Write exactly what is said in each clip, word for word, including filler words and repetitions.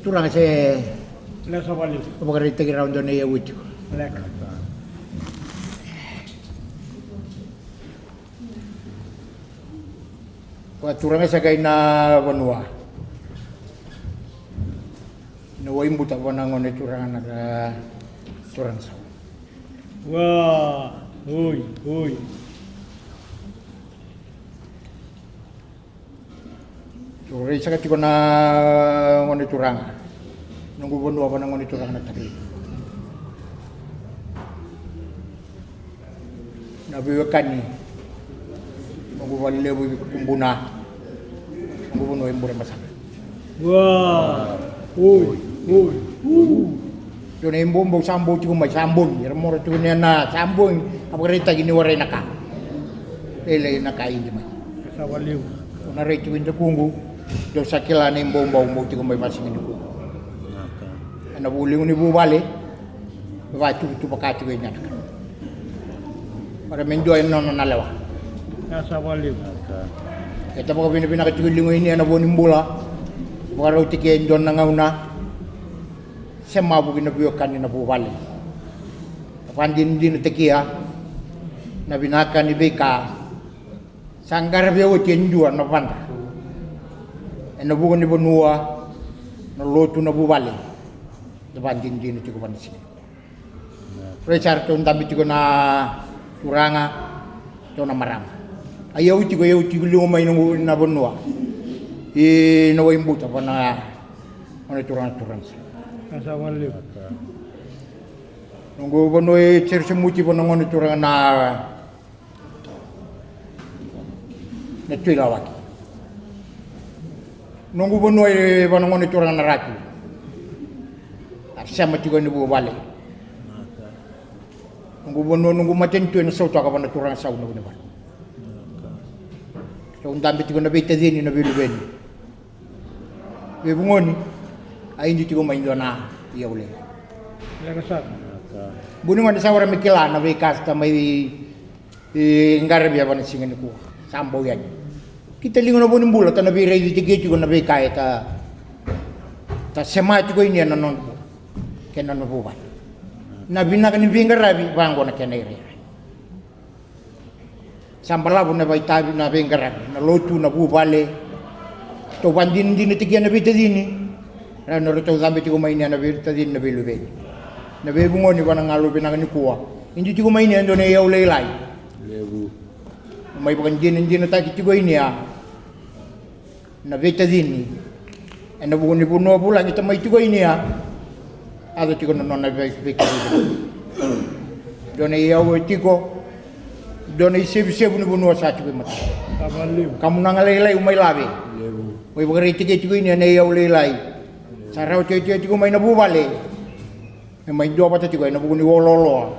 Turaga se. Lesu vakalevu. Vakaraitaki rawa dua na iyau tiko. Leka. Vakaturaga sa kai na vanua. Na waibuta vua na gone turaga na turaga sa. Wa, oi, oi. Tou rai saka tiko na gone turaga. Noqu vanua vua na gone turaga na Takai. Na veiwekani. Noqu vale levu i Kubuna. Noqu vanua i Burebasaga. Wa, oi, oi, u. Dua na iboubou sa bau tiko mai, sa bogi, era mora tiko ni na sa bogi, a vakaraitaki ni warai na ka. Lailai na ka idi mai. Sa vakalevu. Au na rai tiko i dakuqu, dou sa kila na iboubou bau tiko mai vasiga nikua. Ena vuligu ni vuvale, me vakatuvatuva ka tiko i na ka. Para me dua e nona na lewa. Sa vakalevu. E ta vakavinavinaka tiko liga i ni ena vo ni bula. Vakarautaki e dua na gauna. Sema vuki na veiwekani na vuvale. Vakadinadinatakia na vinaka ni veika sa qaravia oti e dua na vada. Ena vuku ni vanua, na lotu, na vuvale. Na vakadinadina tiko vana sini. Rai sara tou dabe tiko na turaga, tou na marama. A iyau tiko, iyau tiko liwa mai na vanua. I na waibuta vana. Gone turaga, turaga sa. Sa vakalevu. Noqu vanua e Jerusamuti vua na gone turaga na, na Tui Lawaki. Noqu vanua e vua na gone turaga na Ratu. A sema tiko ni vuvale. Noqu vanua, noqu matanitu ena Sautaka vua na turaga Sau na Vunivalu. Tou dabe tiko na veitacini, na veiluveni. Veivugoni, a idi tiko mai dua na iyau lailai. Leqa saka. Buni gone sa wara me kila na veika sa ta mai, e, qaravia vana siga nikua. Sa bau yani. Kita liga na vo ni bula, ta na veiraitaki tiko na veika e ta, ta sema tiko i ni ena nona bula. Kei na nona vuvale. Na vinaka ni veiqaravi, vaqo na kena irairai. Sa balavu na vakaitavi, na veiqaravi, na lotu, na vuvale. Tou vakadinadinatakia na veitacini. Rawa ni ratou cabe tiko mai ni na veitacini, na veiluveni. Na veivugoni vua na galu vinaka nikua. Idi tiko mai ni e dua na iyau lailai. Levu. Mai vakadinadinataki tiko i ni a. Na veitacini. Ena vuku ni vanua vulagi ta mai tiko i ni a. Yaco tiko na nona vei, veitacini. Dua na iyau e tiko. Dua na isevusevu ni vanua sa tiko i mata. Kamunaga lailai, au mai lave. Mai vakaraitaki tiko i ni a na iyau lailai. Sa rawa tiko, tiko mai na vuvale. Me mai dua vata tiko ena vuku ni olooloa.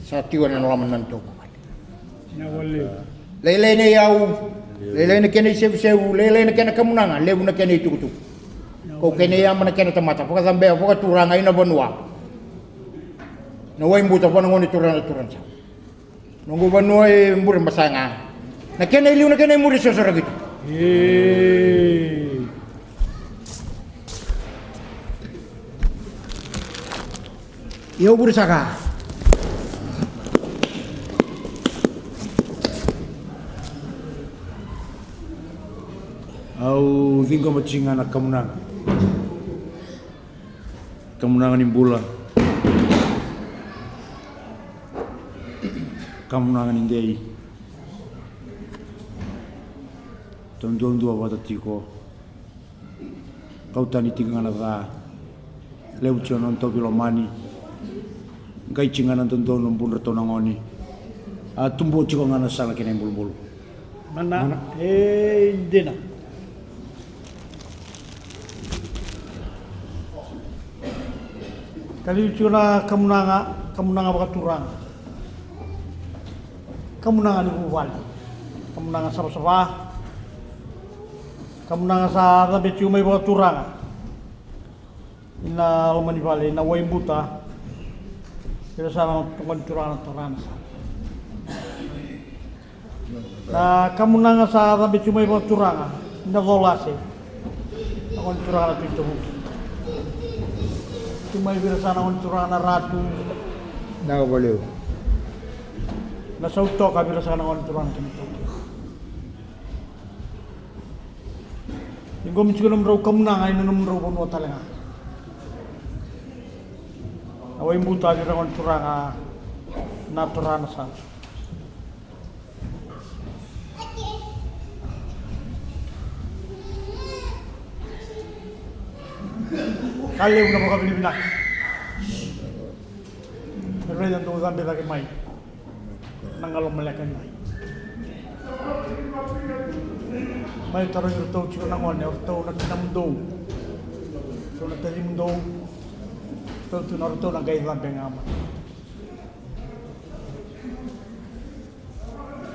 Sa tiko ena loma ni nona tou vuvale. Lailai na iyau, lailai na kena isevusevu, lailai na kena kamunaga, levu na kena itukutuku. Kau kena iyama na kena tamata, vakacabea, vakaturaga i na vanua. Na waibuta vua na gone turaga na turaga sa. Noqu vanua e Burebasaga. Na kena iliu, na kena imuri, sosoraki tu. Io, Burebasaga. Au ciqoma tiko ga na kamunaga. Kamunaga ni bula. Kamunaga ni dei. Tou duadua vata tiko. Kau tani tiko ga na ca. Levu tiko na nodatou veilomani. Qai tiko ga na dodonu na budratou na gone. A tubu tiko ga na sala kei na ibulubulu. Mana. Mana. E dina. Ka liu tiko na kamunaga, kamunaga vakaturaga. Kamunaga ni vuvale. Kamunaga savasava. Kamunaga sa cabe tiko mai vakaturaga. Ina loma ni vale, ina waibuta. Ira sa na gone turaga na turaga na sa. Na kamunaga sa cabe tu mai vakaturaga, ina colase. Na gone turaga na Tui Tavuki. Mai vei ira saka na gone turaga na Ratu. Naka valevu. Na Sautoka vei ira saka na gone turaga na kena toki. Ni qo me tiko nomudrau kamunaga ena nomudrau vanua tale ga. Na Waibuta vei ira gone turaga na Turaga na Sala. Ka levu na vakavinavinaka. Raica dou cabe cake mai na galo maleka mai. Mai tarogi iratou tiko na gone, o ratou na tinamudou, ratou na tacimudou, ratou tu na, ratou na qai cabe ga mai.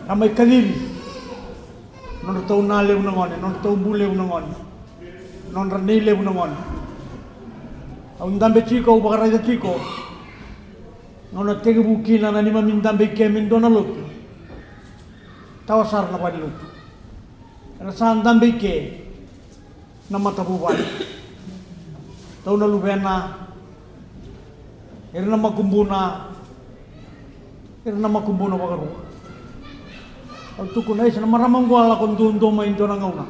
Sa mai kacivi nodratou na levu na gone, nodratou bu levu na gone, nodra nei levu na gone. Au dabe tiko, au vakaraica tiko. Gauna tekivu kina na neimami dabe i ke me dua na lotu, tawa sara na valelotu. Era sa dabe i ke na matavuvale. Dou na luvena, ira na makubuna, ira na makubuna vakarua. Au tukuna, isa, na marama oqo a lako duadua mai dua na gauna.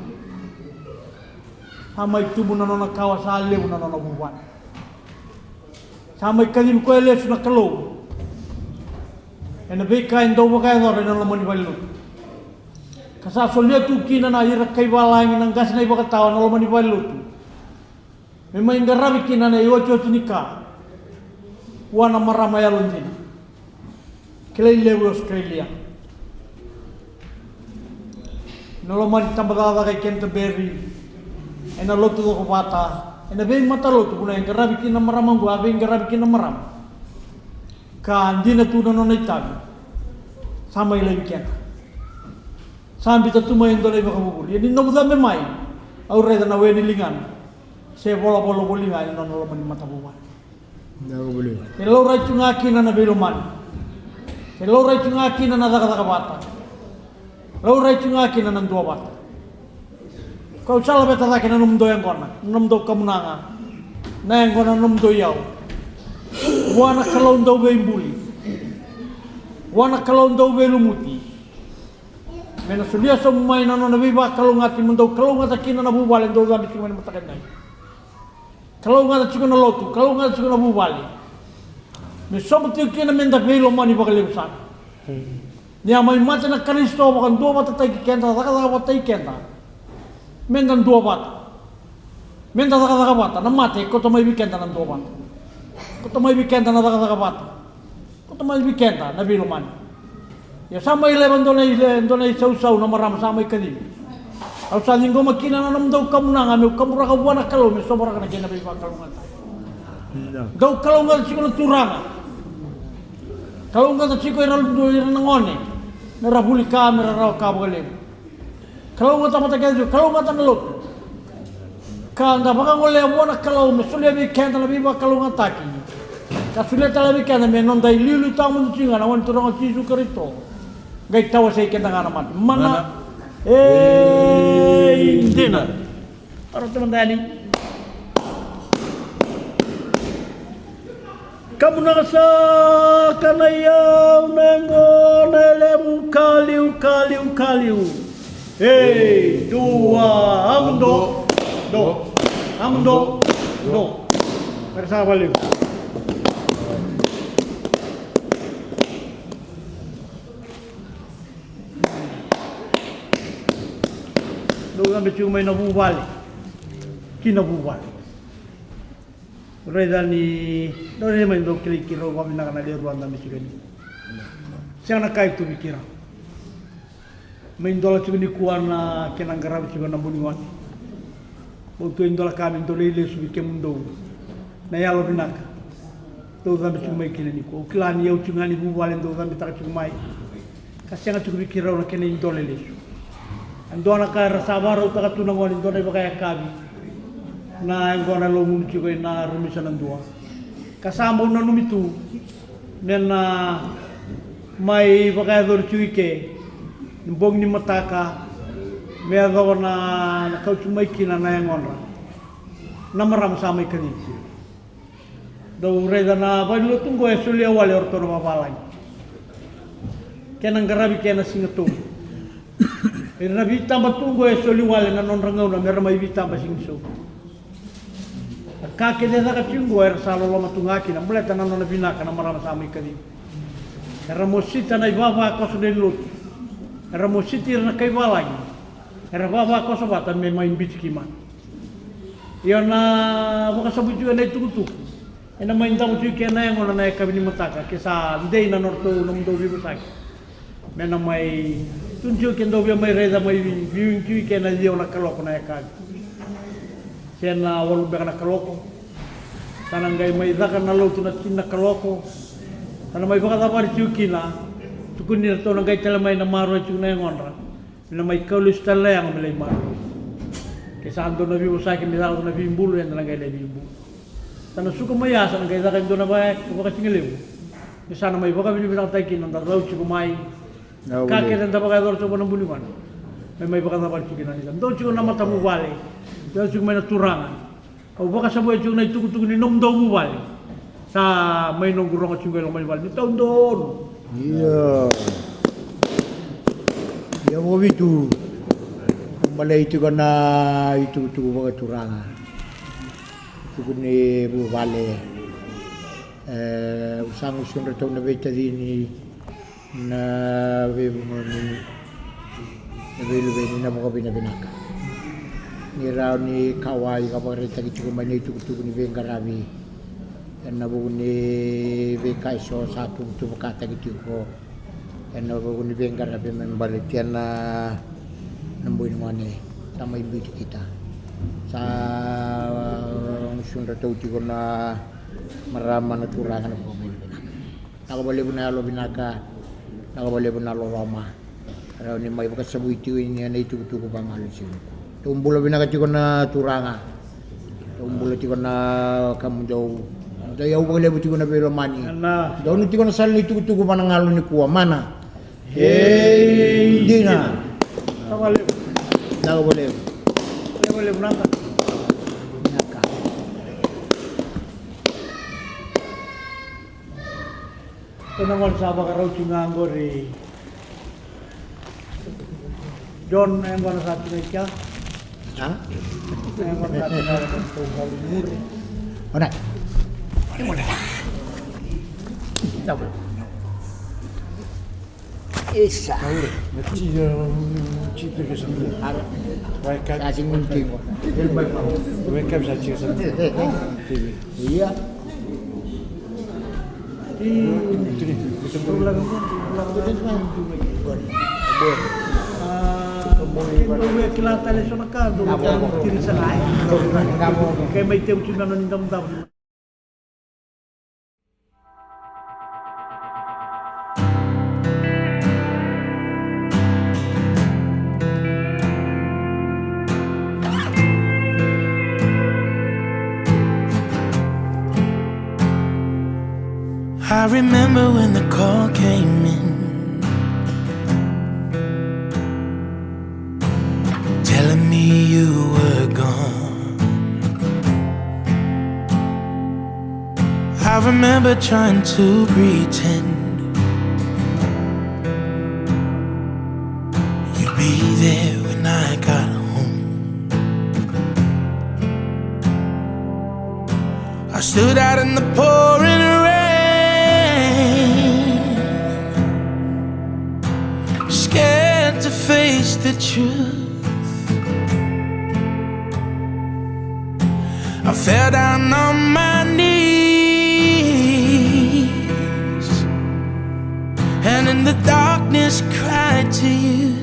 Sa mai tubu na nona kawa, sa levu na nona vuvale. Sa mai kacivi koya lesu na Kalou ena veika e dau vakayacora ena loma ni valelotu. Ka sa solia tu kina na ira kaivalagi, na qase, na ivakatawa ena loma ni valelotu, me mai qaravi kina na iotioti ni ka vua na marama yalodina. Kilai levu e Australia, na loma ni tabacakacaka i Canterbury, ena lotu cokovata, ena veimatalotu, vuna e qaravi kina na marama oqo, a veiqaravi kina na marama. Ka dina tu na nona itavi, sa mai laivi keda. Sa biuta tu mai e dua na ivakavuvuli. Ia ni noqu cabe mai, au raica na we ni ligana se volavola voli ga ena nona loma ni matavuvale. Dau voli. E laurai tu ga kina na veilomani. E laurai tu ga kina na cakacaka vata. Laurai tu ga kina na duavata. Kau sa laveta cake na nomudou yaqona, na nomudou kamunaga, na yaqona na nomudou iyau. Vua na Kalou dau veibuli, vua na Kalou dau veilumuti, me na solia sobu mai na nona veivakalougatataki, mo dou kalougata kina na vuvale dou cabe tiko mai na mataka edai. Kalougata tiko na lotu, kalougata tiko na vuvale. Me sobu tiko kina me da veilomani vakalevu sara. Ni a mai mate na Karisito, vakaduavatataki keda, cakacaka vata i keda. Me da duavata. Me da cakacaka vata. Na mate e kauta mai vei keda na duavata. Kauta mai vei keda na cakacaka vata. Kauta mai vei keda na veilomani. Ia sa mai leva dua na i-, dua na isausau na marama sa mai kacivi. Au sa ciqoma kina na nomudou kamunaga meu kaburaka vua na Kalou me sovaraka na kena veivakalougatataki. Dou kalougata tiko na turaga. Kalougata tiko ira, ira na gone. Me ra vuli ka, me ra rawa ka vakalevu. Kalougata mata kece tiko, kalougata na lotu. Ka da vakagolea vua na Kalou me solia vei keda na veivakalougatataki. Ka solia tale vei keda me noda iliuliu tawamudu tiko ga na Gone Turaga o Jisu Karisito. Qai tawasei keda ga na mate. Mana. Mana. Ei, dina. Dina. Arata mada yani. Kamunaga saka na iyau na yaqona e lemu ka liu, ka liu, ka liu. Ei, dua, amudo, do. Amudo, do. Era sa valiu. Dou cabe tiko mai na vuvale. Ki na vuvale. Raica ni, dou raica mai, dou kilai keirau vakavinaka na lewe rua dabe tiko yani. Sega na ka e tu vei keirau. Mai dola tiko nikua na kena qaravi tiko na bogi ni gone. Bau tu e dola ka me dou lai lesu vei kemudou na yalo vinaka. Dou cabe tiko mai kina nikua. Au kila ni au tiko ga ni vuvale dou cabetaka tiko mai. Ka sega tiko vei keirau na kena idola e lesu. E dua na ka era sa vakarautaka tu na gone, dua na ivakayakavi. Na yaqona e lomuni tiko ena rumisa na dua. Ka sa bau nanumi tu me na mai vakayacori tiko i ke ni bogi ni mataka, me yacova na, na kauti mai kina na yaqona. Na marama sa mai kacivi tiko. Dou raica na valenilotu oqo e solia wale o ratou na vavalagi. Kena qaravi kena siga tolu. Ira na veitaba tu oqo e soli wale na nodra gauna me ra mai veitaba siga ni sau. A ka kece e caka tiko oqo era sa loloma tu ga kina baleta na nona vinaka na marama sa mai kacivi. Era mosita na ivavakoso ni lotu. Era mositi ira na kai valagi. Era vavakoso vata me mai biti ki mata. Io na vakasavu tiko na itukutuku. Ena mai davo tiko kena yagona na yakavi ni mataka ke sa dei na nodratou nomudou veivosaki. Me na mai tu tiko ke dou via mai raica mai viu tiko kena io na kaloko na yakavi. Se na walu beka na kaloko. Sa na qai mai caka na lotu na tini na kaloko. Sa na mai vakacavari tiko kina. Tukuni ratou na qai tale mai na maroroi tiko na yagodra. Me na mai kau lesu tale na yago me lai maroroi. Ke sa dua na veivosaki me caka na veibulu eda na qai lai veibulu. Sa na suka mai ya sa na qai caka e dua na vaka, vakasigalevu. Me sa na mai vakavinavinakataki kina da rau tiko mai. Ka kece da vakayacora tiko vua na buni vana. Me mai vakacavari tiko kina ni da dau tiko na matavuvale. Dau tiko mai na turaga. Au vakasavuya tiko na itukutuku ni nomudou vuvale. Sa mai noqu rogo tiko e loma ni vale ni taudonu. Io. Ia vakavitu. Balei tiko na itukutuku vakaturaga. Tuku ni vuvale. E, au sa gusudra tau na veitacini. Na veivugomi na veiluveni na vakavinavinaka ni rawa ni kauwai ka vakaraitaki tiko mai na itukutuku ni veiqaravi ena vuku ni veika eso sa tuvatuvataki tiko ena vuku ni veiqaravi me baleti ena na bui ni gone sa mai biuti kita sa gusudra tau tiko na marama na turaga na vakavinavinaka. Vinaka vakalevu na yalo vinaka, vinaka vakalevu na loloma. Rawa ni mai vakasavui tiko ena itukutuku vagalu ni siga. Tou bula vinaka tiko na turaga. Tou bula tiko na kamudou. Dou yau vakalevu tiko na veilomani. Donu tiko na sala ni tukutuku vanagalu nikua mana. Ei dina. Vinaka vakalevu. Vinaka vakalevu. Vinaka. Ko na gona sa vakarau tiko ga qori. John, e gona sa tiko i kea. A? E gona sa tiko ga qori. Ona. E gona. Tabu. Isa. Tabu. Meti, meti ke sa. Ara. Wake up. Sa tiko tiko. Wake up sa tiko sa. Ia. I remember when the call came in, telling me you were gone. I remember trying to pretend you'd be there when I got home. I stood out in the pouring rain, scared to face the truth. I fell down on my knees and in the darkness cried to you.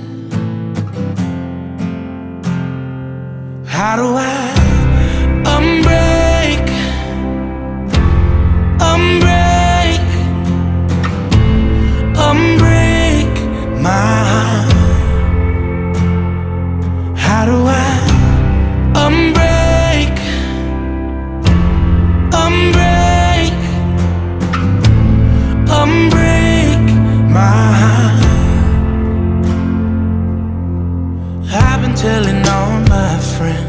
How do I unbreak, unbreak, unbreak my heart? How do I unbreak, unbreak, unbreak my heart? I've been telling all my friends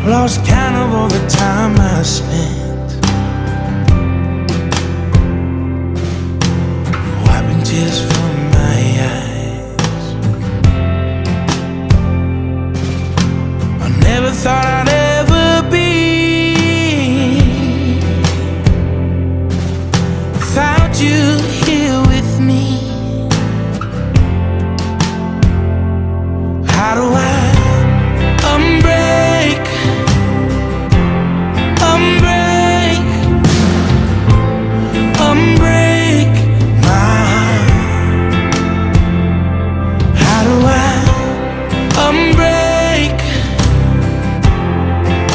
Lost count of all the time I spent wiping tears from my eyes. I never thought I'd ever be without you here with me. How do I unbreak, unbreak, unbreak my heart? How do I unbreak,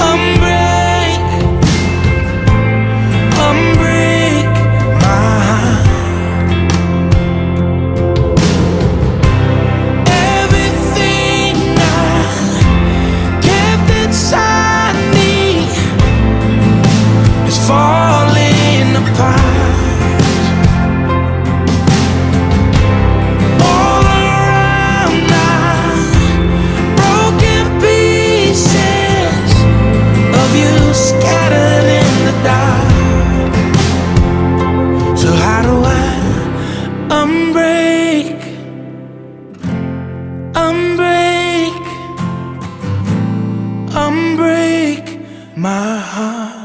unbreak, unbreak my heart? Everything I kept inside me is falling apart. All around now, broken pieces of you scattered in the dark. So how do I unbreak, unbreak, unbreak my heart?